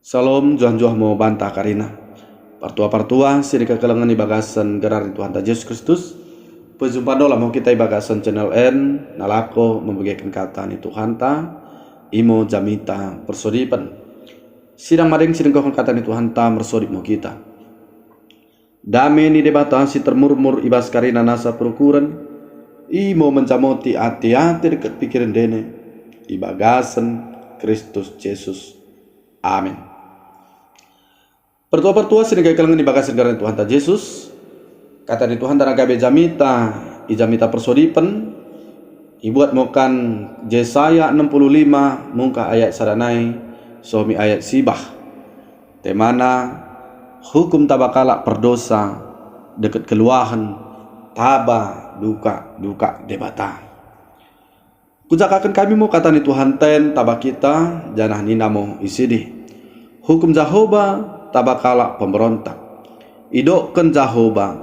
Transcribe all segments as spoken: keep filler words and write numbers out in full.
Salom, njuah-njuah mo banta karina. Partua-partua sinikekelengen ibagasen gerar ni Tuhanta Jesus Kristus, pejumpa nola mo kita ibagasen channel en, nalako membegeken kata ni Tuhanta, imo jamita persodipen. Sidang madeng sidengkohken kata ni Tuhanta, mersodip mo kita. Dame ni Debata si termurmur ibas karina nasa perukuren, imo menjamoti ate-ate dekket pikiren ndene, ibagasen Kristus Jesus. Amin. Partua-partua sinikekelengen ibagasen gerar ni Tuhanta Jesus, kata ni Tuhanta na gabe jamita, i jamita persodipen, ibuat mo kan Jesaya enem puluh lima mungkah ayat sada nai soh mi ayat siwah. Temana, hukum taba kalak perdosa, dekket kelluahen taba dukak-dukak Debata. Kujakaken kami mo kata ni Tuhanta en taba kita, janah nina mo isidi. Hukum Jahoba taba kalak pemberontak. Idokken Jahoba,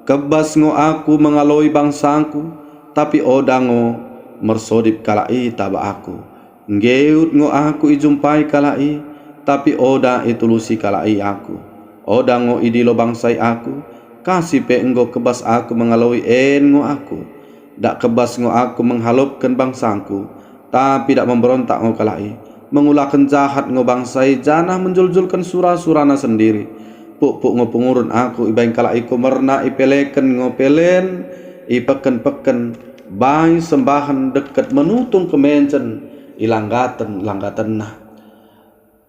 kebbas ngo aku mengaloi bangsangku, tapi oda ngo mersodip kalak i taba aku. Nggeut ngo aku ijumpai kalak i, tapi oda itulusi kalak i aku. Oda ngo idilo bangsa i aku, kasi pe enggo kebbas aku mengaloi en ngo aku. Dak kebbas ngo aku menghalopken bangsangku, tapi dak memberontak ngo kalak i. Mengulaken jahat ngo bangsa i janah menjuljulken sura-surana sendiri. Pukpuk ngo pengurun aku ibaing kalak i kumerna ipeleken ngo pelen i peken-peken bai sembahen dekket menutung kemenjen i langgaten-langgatenna.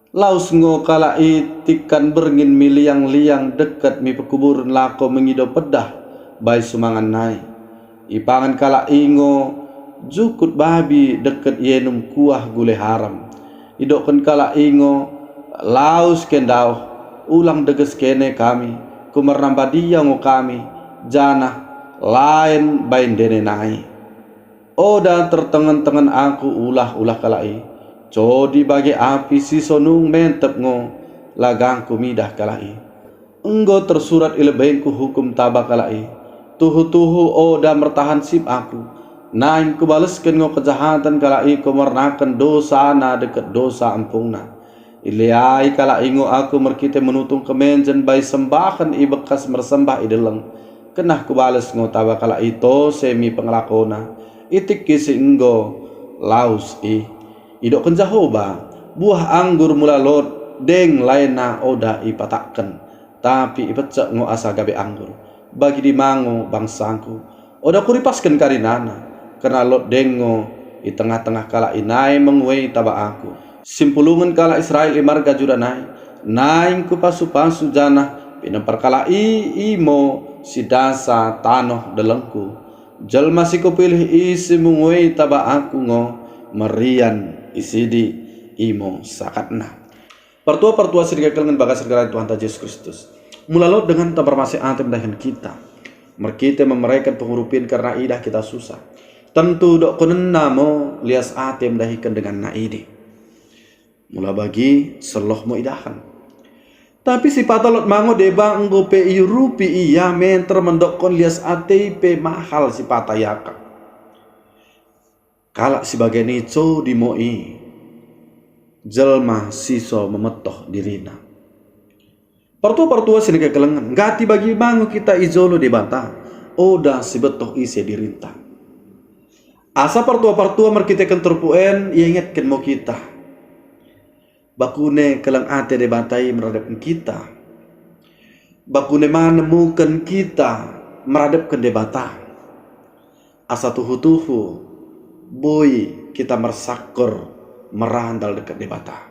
Laus ngo kalak i tikan berngin mi liang-liang dekket mi pekuburen lako mengido peddah bai sumangan nai. Ipangan kalak i ngo jukut babi dekket ienum kuah gule haram. Idokken kalak i ngo, "Laus ke ndaoh, ulang deges kene kami, kumerna mbadia ngo kami, janah laen bai ndene nai." Oda tertengen-tengen aku ulah-ulah kalak i. Codi bage api siso nung mentep ngo lagangku midah kalak i. Enggo tersurat i lebbengku hukum taba kalak i. Tuhu-tuhu oda mertahan sip aku. Naing kubalesken ngo kejahaten kalak i kumernaken dosana dekket dosa empungna. Ileai kalak i ngo aku merkite menutung kemenjen bai sembahen i bekkas mersembah i delleng. Kennah kubales ngo taba kalak i tose mi pengelakona, i tikki si enggo laus i. Idokken Jahoba, buah anggur mula lot deng laenna oda ipatakken, tapi ipeccek ngo asa gabe anggur. Bagidi ma ngo bangsangku, oda kuripasken karinana, kerna lot deng ngo i tengah-tengah kalak i nai menguei taba aku. Simpulungen kalak Israel i marga Juda nai, naing kupasu-pasu janah pinempar kalak i imo sidasa tanoh dellengku. Jelma si kupilih i si menguei taba aku ngo merian isidi, imo sakatna. Partua-partua sinikekelengen ibagasen gerar ni Tuhanta Jesus Kristus. Mula lot denganta mermaseh ate mendahiken kita. Merkite memereken pengurupi en kerna idah kita susah. Tentu dokkenenna mo lias ate mendahiken denganna idi. Mula bagi, selloh mo idahen. Tapi sipata lot ma ngo deba enggo pe iurupi ia menter mendokken lias ate i pe mahal sipata iakap. Kalak si bagen i codi mo i jelma siso memettoh dirina. Partua-partua sinikekelengen, nggati bagi ma ngo kita i jolo Debata, oda sibettoh ise dirinta. Asa partua-partua merkiteken terpuk en iengetken mo kita. Bakune kelleng ate Debata i meradepken kita. Bakune ma nemmuken kita meradepken Debata. Asa tuhu-tuhu boi kita mersakor merandal dekket Debata.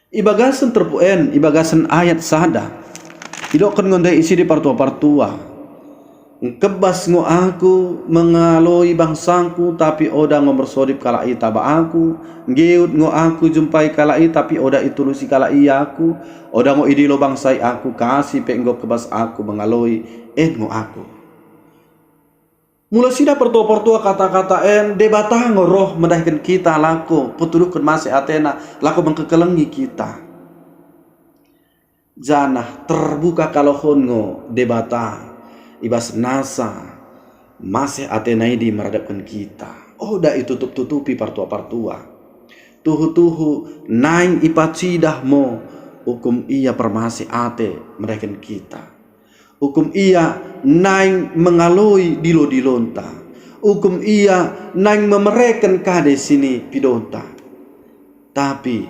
Ibagasen terpuk en, ibagasen ayat sada, idokken ngo ndai isidi partua-partua. Ngkebbas ngo aku mengaloi bangsangku, tapi oda ngo mersodip kalak i taba aku. Nggeut ngo aku ijumpai kalak i, tapi oda itulusi kalak i aku. Oda ngo idilo bangsa i aku, kasi pe enggo kebbas aku mengaloi en ngo aku. Mula sidah partua-partua kata-kata en, Debata ngo roh mendahiken kita lako petuduhken maseh atena, lako mengkekelengi kita. Janah terbuka kalohon ngo Debata ibas nasa maseh atena idi meradepken kita. Oda itutup-tutupi partua-partua. Tuhu-tuhu naing ipacidah mo ukum ia permasih ate mereken kita. Ukum ia naing mengaloi dilo-dilonta. Ukum ia naing memereken kade sinipidonta. Tapi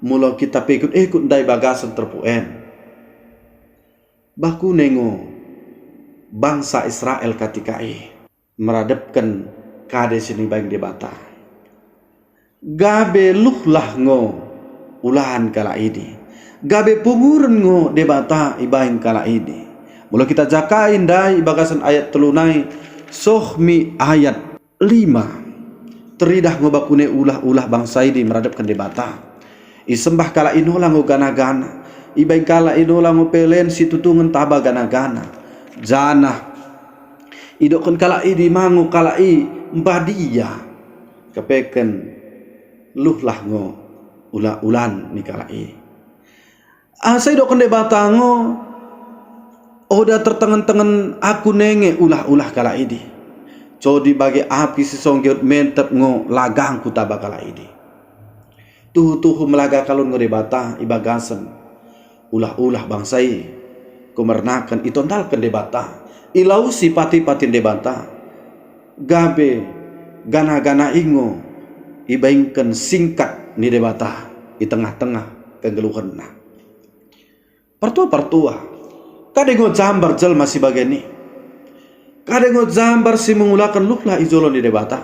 mula kita pekut-ekut ndai bagasen terpuk en, bakune ngo bangsa Israel katika i meradepken kade sinibaing Debata. Gabe luhlah ngo ulaen kalak idi. Gabe punguren ngo Debata ibaing kalak idi. Mula kita jakai ndai ibagasen ayat tellu nai soh mi ayat lima. Teridah ngo bakune ulah-ulah bangsa idi meradepken Debata. Isembah kalak i nola ngo gana-gana. Ibaing kalak i nola ngo pelen situtungen taba gana-gana. Janah idokken kalak idi ma ngo kalak i mbadia. Kepeken luhlah ngo ulah-ulaen ni kalak i. Asa idokken Debata ngo, oda tertengen-tengen aku nenge ulah-ulah kalak idi. Codi bage api sisonggeut mentep ngo lagangku taba kalak idi. Tuhu-tuhu melaga kalon ngo Debata ibagasen ulah-ulah bangsa i, kumernaken itondalken Debata, ilausi pati-patin Debata, gabe gana-gana i ngo ibaingken singkat ni Debata i tengah-tengah kenggeluhenna. Partua-partua, kade ngo jambar jelma sibagen i? Kade ngo jambar simengulaken luhlah i jolo ni Debata?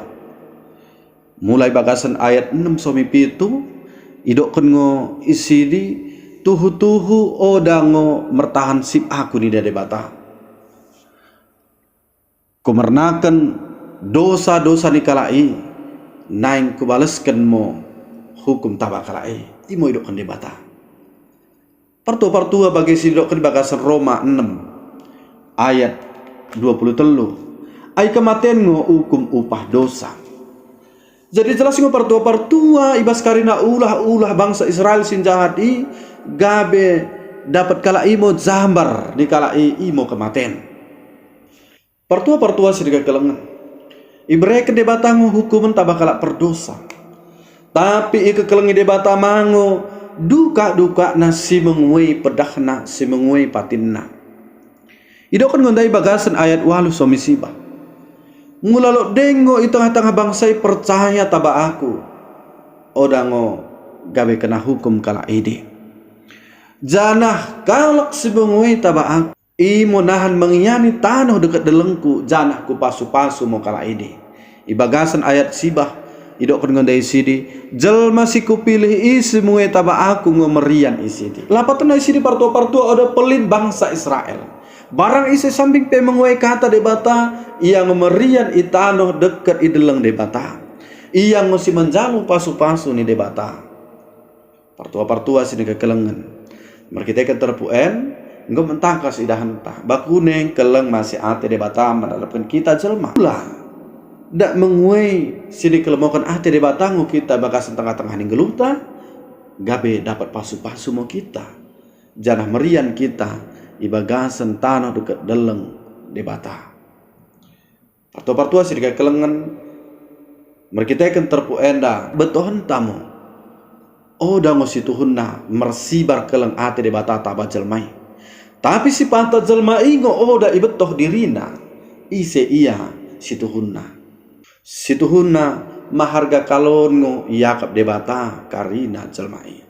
Mulai bagasen ayat enem soh mi pitu, idokken ngo isidi, tuhu-tuhu oda ngo mertahan sip aku nina Debata. Kumernaken dosa-dosa ni kalak i, naing kubalesken mo hukum taba kalak i, imo idokken Debata. Partua-partua bage sidokken ibagasen Roma enem ayat dua puluh tellu, ai kematen ngo ukum upah dosa. Jadi jelas ngo partua-partua ibas karina ulah-ulah bangsa Israel sinjahat i, gabe dapet kalak i mo jambar ni kalak i, imo kematen. Partua-partua sinikekelengen, ibereken Debata ngo hukumen taba kalak perdosa. Tapi ikekelengi Debata ma ngo dukak-dukakna simenguei pedahna, simenguei patinna. Idokken ngo ndai bagasen ayat waluh soh mi siwah. Mula lot deng ngo i tengah-tengah bangsa i percaya taba aku, oda ngo gabe kena hukum kalak idi. Janah kalak simenguei taba aku, imo nahan mengiani tanoh dekket dellengku, janah kupasu-pasu mo kalak idi. Ibagasen ayat siwah, idokken ngo ndai isidi, jelma sikupilih i simenguei taba aku ngo merian isidi. Lapatenna isidi partua-partua oda pellin bangsa Israel. Barang ise sambing pe menguei kata Debata, ia ngo merian i tanoh dekket i delleng Debata. Ia ngo simenjalo pasu-pasu ni Debata. Partua-partua sinikekelengen, merkiteken terpuk en, enggo mentangkas idahenta, bakune kelleng masih ate Debata meradepken kita jelma. Mula dak menguei sinikelemoken ate Debata ngo kita ibagasen tengah-tengah ni nggeluhta, gabe dapet pasu-pasu mo kita, janah merian kita ibagasen tanoh dekket delleng Debata. Partua-partua sinikekelengen, merkiteken terpuk enda bettohenta mo, oda ngo situhunna mersibar kelleng ate Debata taba jelma i. Tapi sipata jelma i ngo oda ibettoh dirina ise ia situhunna. Situhunna maharga kalon ngo iakap Debata karina jelma i.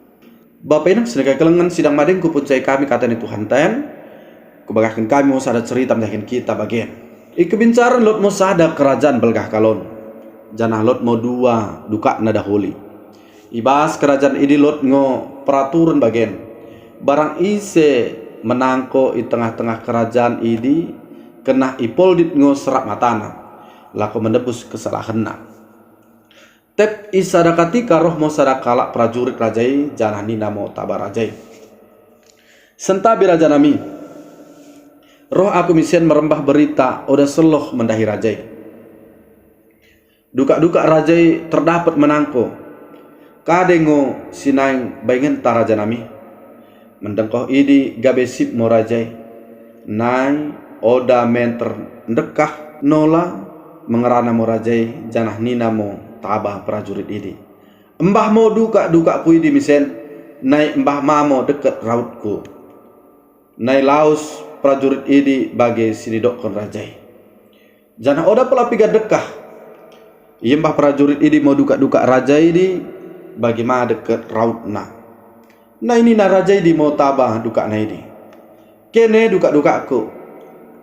Bapa inang sinikekelengen, sidang madeng kupunsai kami kata ni Tuhanta en, kubagahken kami mo sada cerita mendahiken kita bagen. I kebincaren lot mo sada kerajaan belgah kalon, janah lot mo dua dukakna daholi. Ibas kerajaan idi lot ngo peraturen bagen, barang ise menangko i tengah-tengah kerajaan idi, kennah ipoldit ngo serrap matana, lako menebus kesalahenna. Tep i sada katika roh mo sada kalak perajurit raja i, janah nina mo taba raja i, "Sentabi raja nami, roh aku misen merembah berita oda selloh mendahi raja i. Dukak-dukak raja i terdapet menangko. Kade ngo sinaing baingenta raja nami?" Mendengkoh idi gabe sip mo raja i. Nai oda menter ndekkah nola, mengerana mo raja i, janah nina mo taba perajurit idi, Embah mo dukak-dukakku idi misen, nai embah ma mo dekket rautku. Nai laus perajurit idi bage sinidokken raja i. Janah oda pella piga dekkah, iembah perajurit idi mo dukak-dukak raja idi bage ma dekket rautna. Nai nina raja idi mo taba dukakna idi, "Kene dukak-dukakku.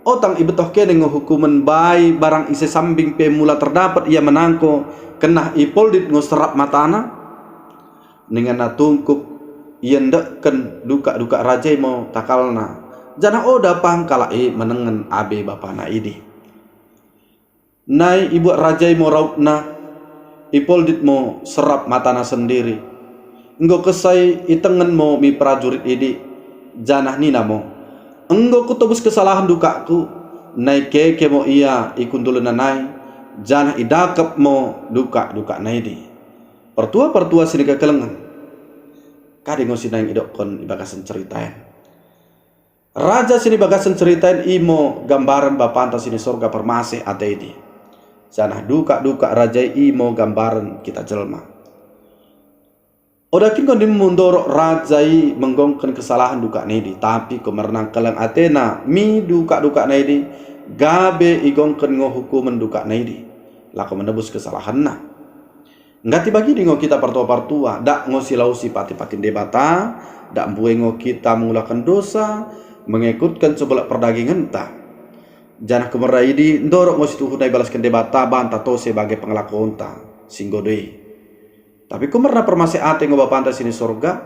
Otang ibettoh kene ngo hukumen bai barang ise sambing pe mula terdapet ia menangko, kennah ipoldit ngo serrap matana?" Ninganna tungkuk iendekken dukak-dukak raja i mo takalna, janah oda pang kalak i menengen abe bapana idi. Nai ibuat raja i mo rautna, ipoldit mo serrap matana sendiri. Enggo kessa i itengen mo mi perajurit idi, janah nina mo, "Enggo kutobus kesalahen dukakku." Nai keke mo ia i kundulenna nai, janah idakep mo dukak-dukakna idi. Partua-partua sinikekelengen, kade ngo sinaing idokken ibagasen cerita en? Raja sinibagasen cerita en imo gambaren Bapanta sini sorga permaseh ate idi. Janah dukak-dukak raja i imo gambaren kita jelma. Oda kin ngo nimmu ndorok raja i menggongken kesalahen dukakna idi, tapi kumerna ngkelleng atena mi dukak-dukakna idi, gabe igongken ngo hukumen dukakna idi, lako menebus kesalahenna. Nggati bagidi ngo kita partua-partua, dak ngo silausi pati-patin Debata, dak mbue ngo kita mengulaken dosa, mengekutken cobelek perdagingenta. Janah kumerna idi ndorok ngo situhuna ibalasken Debata banta tose bage pengelakonta si enggo doi. Tapi kumerna permaseh ate ngo Bapanta sini sorga,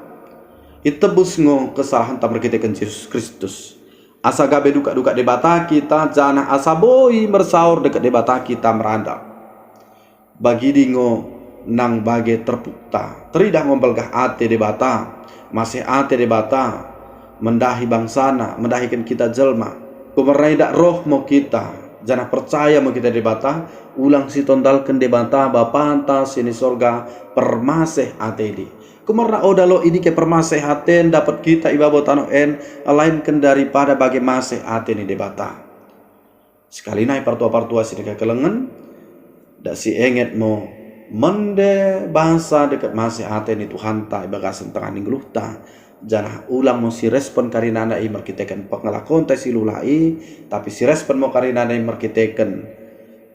itebus ngo kesalahenta merkiteken Jesus Kristus, asa gabe dukak-dukak Debata kita, janah asa boi mersaor dekket Debata kita merandal. Bagidi ngo nang bage terpukta, teridah ngo mbelgah ate Debata, maseh ate Debata mendahi bangsana, mendahiken kita jelma. Kumerna i dak roh mo kita, janah percaya mo kita Debata, ulang sitondalken Debata Bapanta sini sorga permaseh ate idi. Kumerna oda lot idike permaseh aten dapet kita i babo tanoh en, lainken daripada bage maseh ate ni Debata. Sekali nai partua-partua sinikekelengen, dak sienget mo mende basa dekket maseh ate ni Tuhanta ibagasen tengah ni nggeluhta, janah ulang mo sirespon karinana i merkiteken pengelakonta si lulah i, tapi sirespon mo karinana i merkiteken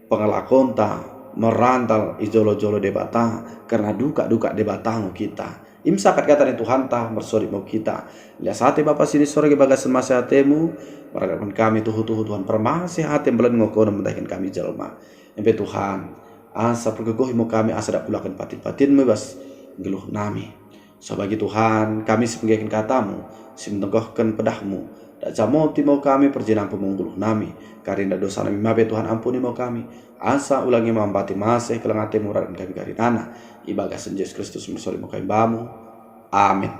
pengelakonta merandal i jolo-jolo Debata, kerna dukak-dukak Debata ngo kita. Imo sakat kata ni Tuhanta, mersodip mo kita. Lias ate Bapa sini sorga ibagasen maseh atemu, meragapken kami tuhu-tuhu Tuhan permaseh ate mbeleng ngo kono mendahiken kami jelma. Imo pe Tuhan, asa pergegohi mo kami asa dak kuulaken patin-patinmu ibas nggeluh nami. Sabagi Tuhan, kami sipenggeken katamu, simentegohken pedahmu, dak jamoti mo kami perjinampu mo nggeluh nami, karina dosa nami mabe Tuhan ampuni mo kami, asa ulang i mambati maseh kelleng atemu ragapken kami karinana, ibagasen Jesus Kristus mersodip mo kami bamu. Amin.